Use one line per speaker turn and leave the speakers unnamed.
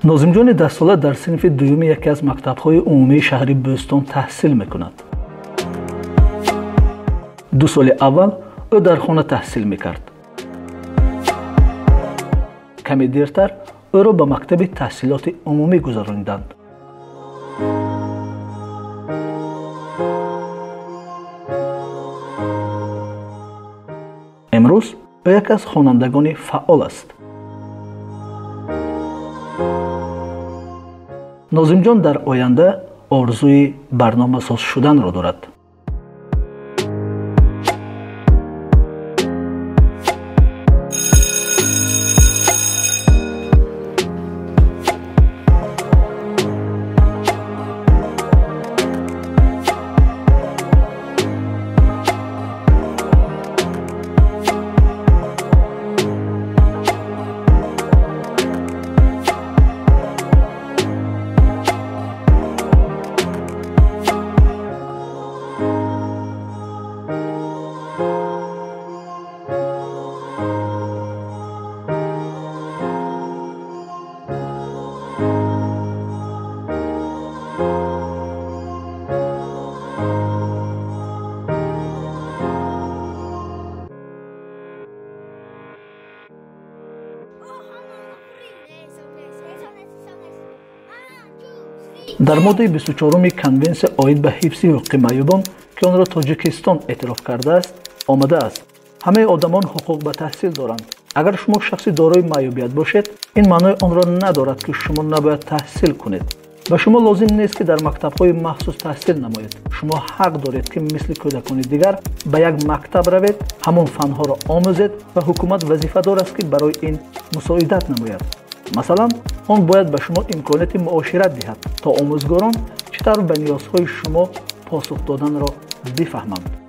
Нозимҷони 10сола дар синфи дуюми яке аз мактабҳои умумии шаҳри Бӯстон таҳсил мекунад. 2 соли аввал ӯ дар хона таҳсил мекард. Каме дертар ӯро ба мактаби таҳсилоти умумӣ гузарониданд. Имрӯз ӯ яке аз хонандагони фаъол аст. Нозимҷон дар оянда орзуи барномасоз шуданро дорад. Дар моддаи 24-уми Конвенсия оид ба ҳифзи ҳуқуқи маъюбон, ки онро Тоҷикистон эътироф кардааст, омадааст: ҳамаи одамон ҳуқуқ ба таҳсил доранд. Агар шумо шахси дорои маъюбият бошед, ин маънои онро надорад, ки шумо набояд таҳсил кунед. Ба шумо лозим нест, ки дар мактабҳои махсус таҳсил намоед. Шумо ҳақ доред, ки мисли кӯдакони дигар ба як мактаб равед, ҳамон фанҳоро омӯзед ва ҳукумат вазифадор аст, ки барои ин мусоидат намояд. Масалан, он бояд ба шумо имконияти муошират диҳад, то омӯзгорон чӣ тавр ба ниёзҳои шумо посух доданро бифаҳманд.